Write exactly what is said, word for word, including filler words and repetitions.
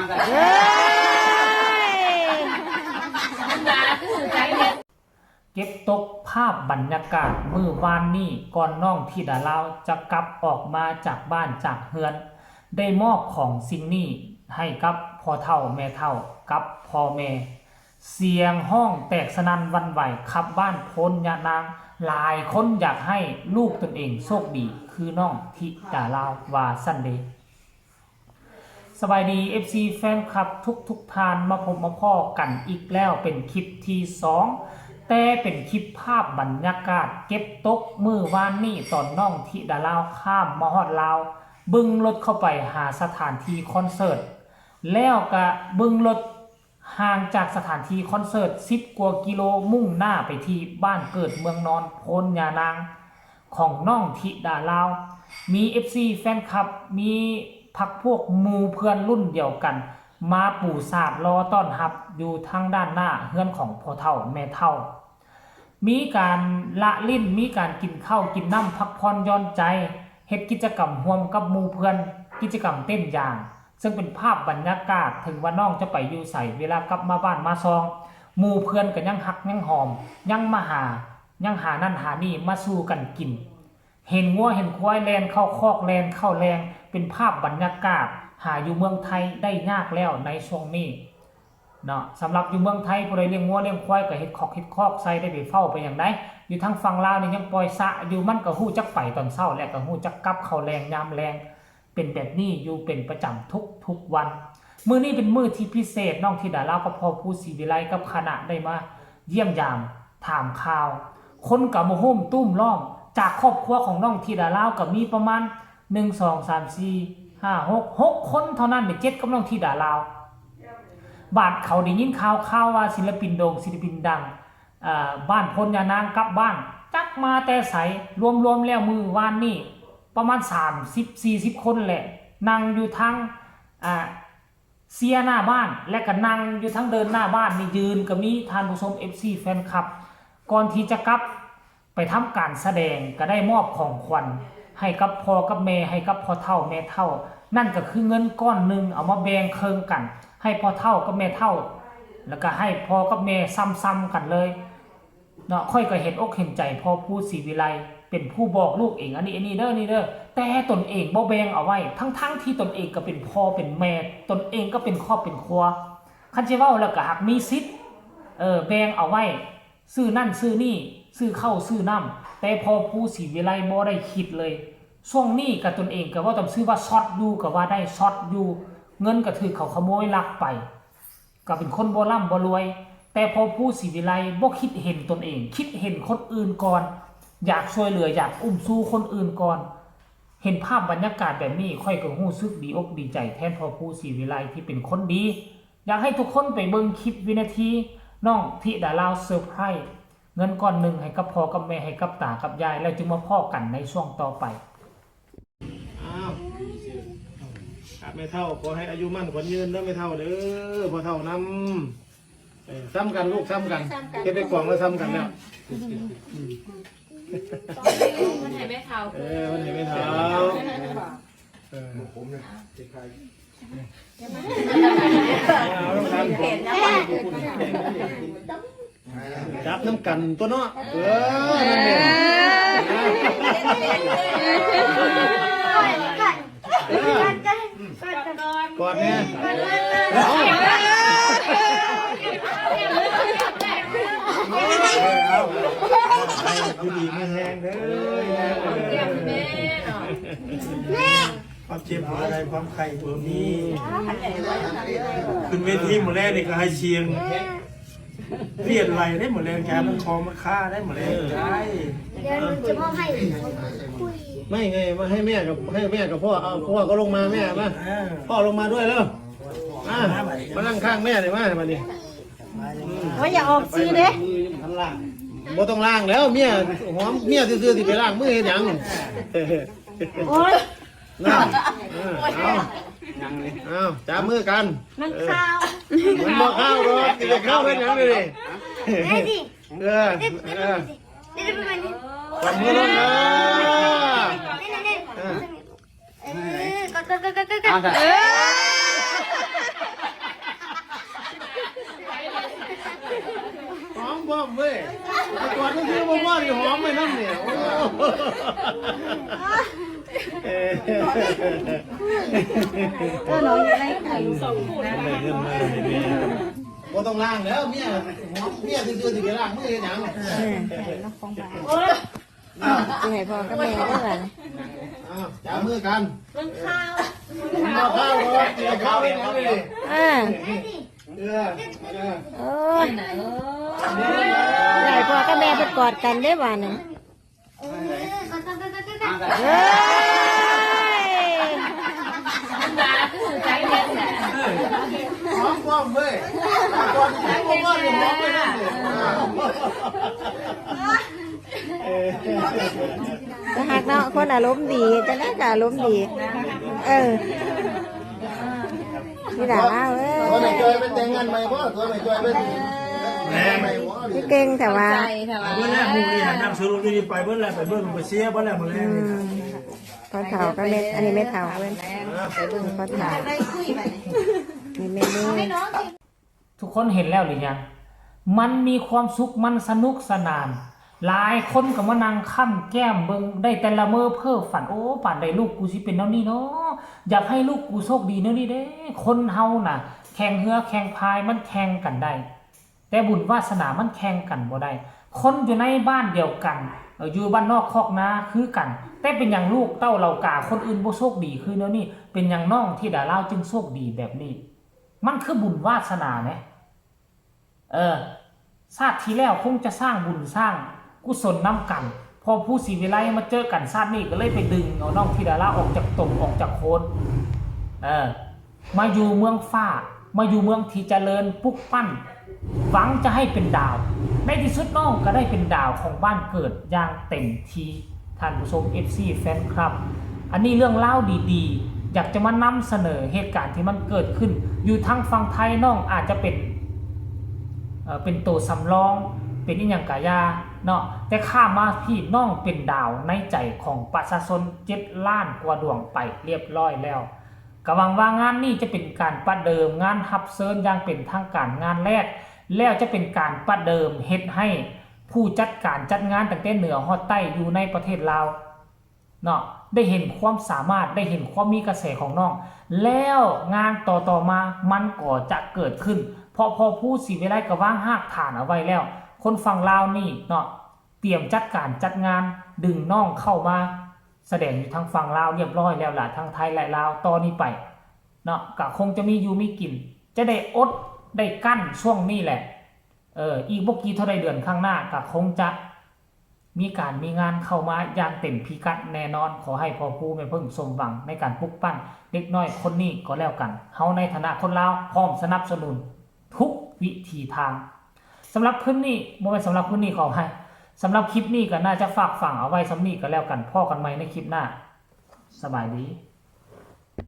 เก็บตกภาพบรรยากาศมื้อวานนี้ก่อนน้องธิดาลาวจะกลับออกมาจากบ้านจากเฮือน ได้มอบของสิ่งนี้ให้กับพ่อเฒ่าแม่เฒ่ากับพ่อแม่ เสียงฮ้องแตกสนั่นหวั่นไหวคับบ้านโพนยะนาง หลายคนอยากให้ลูกตนเองโชคดีคือน้องธิดาลาวว่าซั่นเด้ สบายดี เอฟซี แฟนคลับทุกๆท่าน มาพบมาพ้อกันอีกแล้วเป็นคลิปที่สอง แต่เป็นคลิปภาพบรรยากาศเก็บตกมื้อวานนี้ตอนน้องธิดาลาวข้ามมาฮอดลาว บึงรถเข้าไปหาสถานที่คอนเสิร์ต แล้วกะบึงรถ ห่างจากสถานที่คอนเสิร์ตสิบกว่ากิโลมุ่งหน้าไปที่บ้านเกิดเมืองนอนโพนยานางของน้องธิดาลาว มี เอฟซี แฟนคลับ มีพรรคพวกหมู่เพื่อนรุ่นเดียวกัน มาปูสาดรอต้อนรับอยู่ทางด้านหน้าเฮือนของพ่อเฒ่าแม่เฒ่า มีการละลิ้น มีการกินข้าวกินน้ำพักผ่อนหย่อนใจ เฮ็ดกิจกรรมร่วมกับหมู่เพื่อน กิจกรรมเต้นยาง ซึ่งเป็นภาพบรรยากาศ ถึงว่าน้องจะไปอยู่ไส เวลากลับมาบ้านมาซอง หมู่เพื่อนก็ยังฮักยังหอม ยังมาหา ยังหานั่นหานี่มาสู่กันกิน เห็นงัวเห็นควายแล่นเข้าคอกแล่นเข้าแล่ง เป็นภาพบรรยากาศหาอยู่เมืองไทยได้ยากแล้วในช่วงนี้ เนาะ สำหรับอยู่เมืองไทยผู้ใดเลี้ยงงัวเลี้ยงควายก็เฮ็ดคอกเฮ็ดคอกใส่ ได้ไปเฝ้าไปหยังได๋ อยู่ทางฝั่งลาวนี่ยังปล่อยสระอยู่ มันก็ฮู้จักไปตอนเช้า และก็ฮู้จักกลับเข้าแลงยามแลง เป็นแบบนี้อยู่เป็นประจำทุกๆวัน มื้อนี้เป็นมื้อที่พิเศษ น้องธิดาลาวกับพ่อภูศรีวิไลกับคณะได้มาเยี่ยมยามถามข่าว คนก็มาโฮมตุ้มล้อม จากครอบครัวของน้องธิดาลาวก็มีประมาณ หนึ่ง สอง สาม สี่ ห้า หก หกคนเท่านั้น เจ็ดกับน้องธิดาลาว บาดเขาได้ยินข่าวข่าวว่าศิลปินโด่งศิลปินดัง เอ่อ บ้านโพนยานางกลับบ้าน จักมาแต่ไส รวมๆแล้วมื้อวานนี้ประมาณสามสิบสี่สิบคนแหละ นั่งอยู่ทาง อ่า เสียหน้าบ้าน และก็นั่งอยู่ทางเดินหน้าบ้านนี่ ยืนก็มี ท่านผู้ชม เอฟซี แฟนคลับ ก่อนที่จะกลับ ไปทำการแสดงก็ได้มอบของขวัญให้กับพ่อกับแม่ ให้กับพ่อเฒ่าแม่เฒ่า นั่นก็คือเงินก้อนหนึ่ง เอามาแบ่งครึ่งกัน ให้พ่อเฒ่ากับแม่เฒ่า แล้วก็ให้พ่อกับแม่ซ้ำๆกันเลยเนาะ ข้อยก็เห็นอกเห็นใจพ่อภูศรีวิไล เป็นผู้บอกลูกเอง อันนี้ อันนี้เด้อ นี่เด้อ แต่ตนเองบ่แบ่งเอาไว้ ทั้งๆที่ตนเองก็เป็นพ่อเป็นแม่ ตนเองก็เป็นครอบเป็นครัว คันสิเว้าแล้วก็หากมีสิทธิ์ เออ แบ่งเอาไว้ ซื้อนั่นซื้อนี่ ซื้อข้าวซื้อน้ำ แต่พ่อภูศรีวิไลบ่ได้คิดเลย ช่วงนี้ก็ตนเองก็เว้าตามซื่อว่าซอดอยู่ก็ว่าได้ ซอดอยู่ เงินก็ถืกเขาขโมยลักไป ก็เป็นคนบ่ร่ำบ่รวย แต่พ่อภูศรีวิไลบ่คิดเห็นตนเอง คิดเห็นคนอื่นก่อน อยากช่วยเหลือ อยากอุ้มชูคนอื่นก่อน เห็นภาพบรรยากาศแบบนี้ ข้อยก็รู้สึกดีอกดีใจแทนพ่อภูศรีวิไลที่เป็นคนดี อยากให้ทุกคนไปเบิ่งคลิปวินาทีน้องธิดาลาวเซอร์ไพรส์เงินก้อนหนึ่งให้กับพ่อกับแม่ ให้กับตากับยาย แล้วจึงมาพ้อกันในช่วงต่อไป อ้าว ครับ แม่เฒ่า ขอให้อายุมั่นขวัญยืนเด้อแม่เฒ่าเด้อ พ่อเฒ่านำ เออ ซ้ำกันลูก ซ้ำกัน ซ้ำกัน เฮ็ดได้กล่องแล้ว ซ้ำกันแล้ว มันให้แม่เฒ่า เออ มันให้แม่เฒ่า เออ ผมเนี่ย เห็นนะ จับน้ำกันตัวเนาะ เออ นั่นเอง กอดแน่ เอา อยู่ดีมีแฮงเด้อ ความเจ็บบ่ได้ ความไข้บ่มี ขึ้นเวทีมื้อแรกนี่ก็ให้เสียง เลียดไหลได้หมดแรงแขนมันคอมันฆ่าได้หมดแรง เออ ใช่ เดี๋ยวหนูจะมอบให้ ไม่ไง มาให้แม่กับ ให้แม่กับพ่อ เอา พ่อก็ลงมา แม่มา เออ พ่อลงมาด้วยแล้ว อ่ะ มานั่งข้างแม่เลย มา มานี่ ว่าอย่าออกซื้อเด้ บ่ต้องล้างแล้ว เมียหอม เมียซื่อๆสิไปล้างมือเฮ็ดหยัง โอ้ย นั่น เออ เอา เอา จับมือกัน มันข้าว มันบ่ข้าวดอก สิไปข้าวเฮ็ดหยังเดี๋ยวนี้ ได้ดิ เออ เออ เดี๋ยวไปนี่ จับมือลง เออ เดี๋ยว เดี๋ยว เดี๋ยว เออ เออ กด กด กด กด กด เอาเถอะ เออ ป้อมเว้ย ไอ้ตัวนี้ที่มาว่านี่หอมไปนั่นเนี่ย โอ้ เออ เออ น้องอยู่ในไข่ สองคน นั่นแหละเรื่องมาเลยเนี่ย บ่ต้องล้างแล้วเมีย หอมเมียซื่อๆสิไปล้างมือเฮ็ดหยัง เออ สิให้พ่อกับแม่เด้อบัดนี้ อ้าว จับมือกัน เบิ่งข่าว กินข้าวก่อน กินข้าวเฮ็ดหยังเลย เออ เออ เออ โอ้ย ให้พ่อกับแม่เพิ่นกอดกันเด้อบัดนี้ เฮ้ย หอมป้อมเว้ย ก่อนที่จะบอกว่าเดี๋ยวหอมไปนั่นเลย จะหักเนาะ คนอารมณ์ดี จะได้ก็อารมณ์ดี เออ นี่ล่ะ อ้าว เอ้ย ตัวไหนจอยเป็นแต่งงานใหม่บ่ ตัวไหนจอยเป็น แม่ ใหม่บ่ คือเก่งแท้ว่า ใจแท้ว่า เบิ่งแล้วหมู่นี่หันนำสรุปอยู่นี่ไปเบิ่งแล้ว ไปเบิ่งไปเสียเบิ่งแล้วมื้อแลงนี่ อืม พ่อเฒ่าก็แม่ อันนี้แม่เฒ่าเพิ่น เออ ไปเบิ่ง พ่อเฒ่า ได้คุยบัดนี้ นี่แม่นี่ ให้น้องกิน ทุกคนเห็นแล้วหรือยัง มันมีความสุข มันสนุกสนาน หลายคนก็มานั่งค้ำแก้มเบิ่ง ได้แต่ละเมอเพ้อฝัน โอ้ ปานใดลูกกูสิเป็นแนวนี้เนาะ อยากให้ลูกกูโชคดีแนวนี้เด้ คนเฮาน่ะ แข่งเฮือแข่งพายมันแข่งกันได้ แต่บุญวาสนามันแข่งกันบ่ได้ คนอยู่ในบ้านเดียวกัน เอ่อ อยู่บ้านนอกคอกนาคือกัน แต่เป็นหยังลูกเต้าเหล่ากาคนอื่นบ่โชคดีคือแนวนี้ เป็นหยังน้องธิดาลาวจึงโชคดีแบบนี้ มันคือบุญวาสนาแหม เออ ชาติที่แล้วคงจะสร้างบุญสร้างกุศลนำกัน พอผู้ศรีวิไลมาเจอกันชาตินี้ก็เลยไปดึงเอาน้องธิดาลาวออกจากตมออกจากโคน เออ มาอยู่เมืองฟ้า มาอยู่เมืองที่เจริญปลุกปั้น หวังจะให้เป็นดาว ในที่สุดน้องก็ได้เป็นดาวของบ้านเกิดอย่างเต็มที่ ท่านผู้ชม เอฟซี แฟนคลับ อันนี้เรื่องราวดีๆ อยากจะมานำเสนอเหตุการณ์ที่มันเกิดขึ้น อยู่ทางฝั่งไทยน้องอาจจะเป็น เอ่อ เป็นตัวสำรอง เป็นอีหยังกะยาเนาะ แต่ข้ามมาพี้น้องเป็นดาวในใจของประชาชนเจ็ดล้านกว่าดวงไปเรียบร้อยแล้ว ก็หวังว่างานนี้จะเป็นการประเดิมงานรับเชิญอย่างเป็นทางการงานแรก แล้วจะเป็นการประเดิมเฮ็ดให้ผู้จัดการจัดงานตั้งแต่เหนือฮอดใต้อยู่ในประเทศลาวเนาะ ได้เห็นความสามารถ ได้เห็นความมีกระแสของน้อง แล้วงานต่อๆมามันก็จะเกิดขึ้น เพราะพ่อผู้ศรีวิไลก็วางรากฐานเอาไว้แล้ว คนฝั่งลาวนี่เนาะ เตรียมจัดการจัดงานดึงน้องเข้ามาแสดงอยู่ทางฝั่งลาวเรียบร้อยแล้วล่ะ ทั้งไทยและลาว ต่อนี้ไปเนาะ ก็คงจะมีอยู่มีกิน จะได้อดได้กั้นช่วงนี้แหละ เออ อีกบ่กี่เท่าใดเดือนข้างหน้าก็คงจะมีการมีงานเข้ามาอย่างเต็มพิกัดแน่นอน ขอให้พ่อผู้แม่เพิ่งสมหวังในการปลุกปั้นเด็กน้อยคนนี้ก็แล้วกัน เฮาในฐานะคนลาวพร้อมสนับสนุนทุกวิถีทาง สำหรับคืนนี้ บ่แม่นสำหรับคืนนี้ ขออภัย สำหรับคลิปนี้ก็น่าจะฝากฝังเอาไว้ส่ำนี้ก็แล้วกัน พ้อกันใหม่ในคลิปหน้า สบายดี